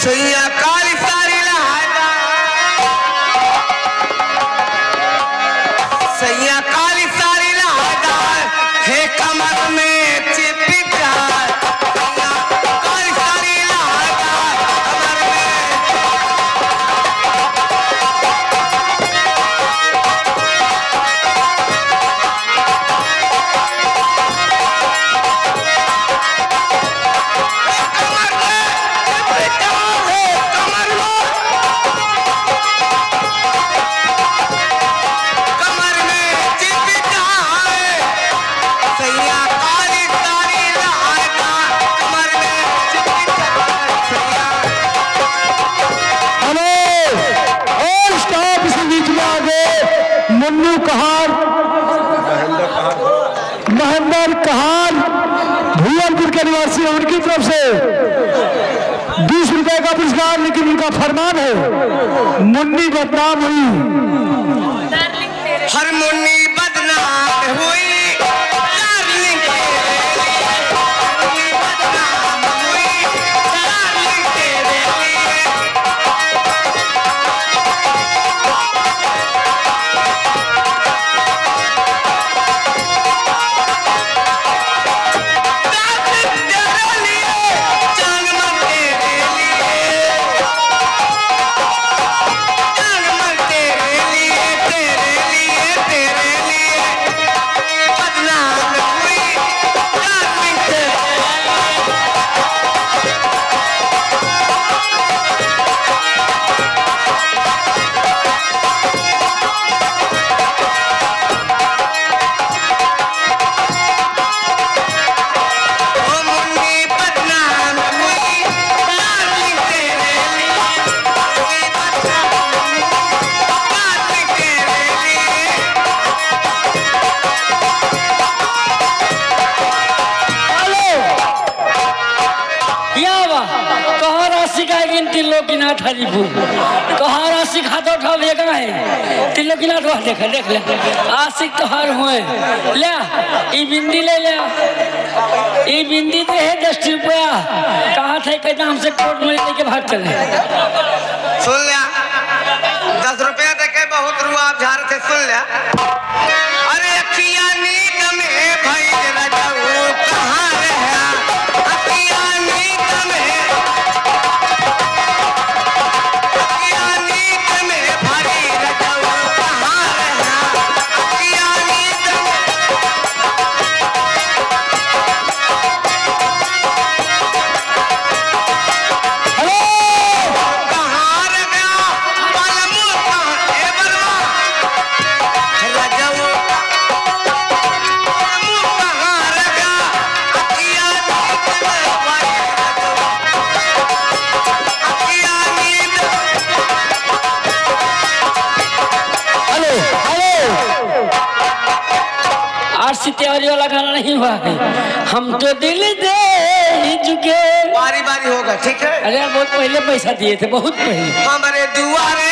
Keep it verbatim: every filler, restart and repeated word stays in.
सैया काली साड़ी लहंगा, सैया काली साड़ी लहंगा, हे कमर में चिपटा, सैया काली साड़ी लहंगा, कमर में हेलो, और स्टाफ इसी बीच में आ गए, मुन्नू कहार, महेंद्र कहार, भुवनपुर के निवासी, उनकी तरफ से बीस रुपए का पुरस्कार, लेकिन उनका फरमान है, मुन्नी बदनाम हुई। हर मुन्नी बदनाम हुई, darling तेरे लिए, मुन्नी बदनाम हुई, darling तेरे लिए। हेलो। या बा, तोहार आशिक आए गिन तीन लोग की नाथ हरिपुर। तोहार आशिक हाथ उठाओ, ये कहाँ है? तीन लोग की नाथ वहाँ देखा, देख ले। आशिक तोहार हुए। ले, ई बिंदी ले ले। ई बिंदी दे है दस रुपया। कहा थे, कहते हमसे कोर्ट में लेके भाग चले। सुन ले, दस रुपया देके बहुत रुआ आप झाड़ से सुन ले। अरे अखिया नींद में भइल रजऊ कहाँ रहा? अखिया नींद में, अखिया नींद में भइल रजऊ कहाँ रहा? अखिया नींद में। हेलो। कहाँ रह गया? बलमू कहाँ? ए बलमा। रजऊ। बलमू कहाँ रह गया? अखिया नींद में भाई रजऊ। अखिया नींद। हेलो, हेलो। आज से तैयारी वाला गाना नहीं हुआ है। हम तो दिल दे चुके। बारी बारी होगा, ठीक है? अरे यार, बहुत पहले पैसा दिए थे, बहुत पहले। हमरे दुआरे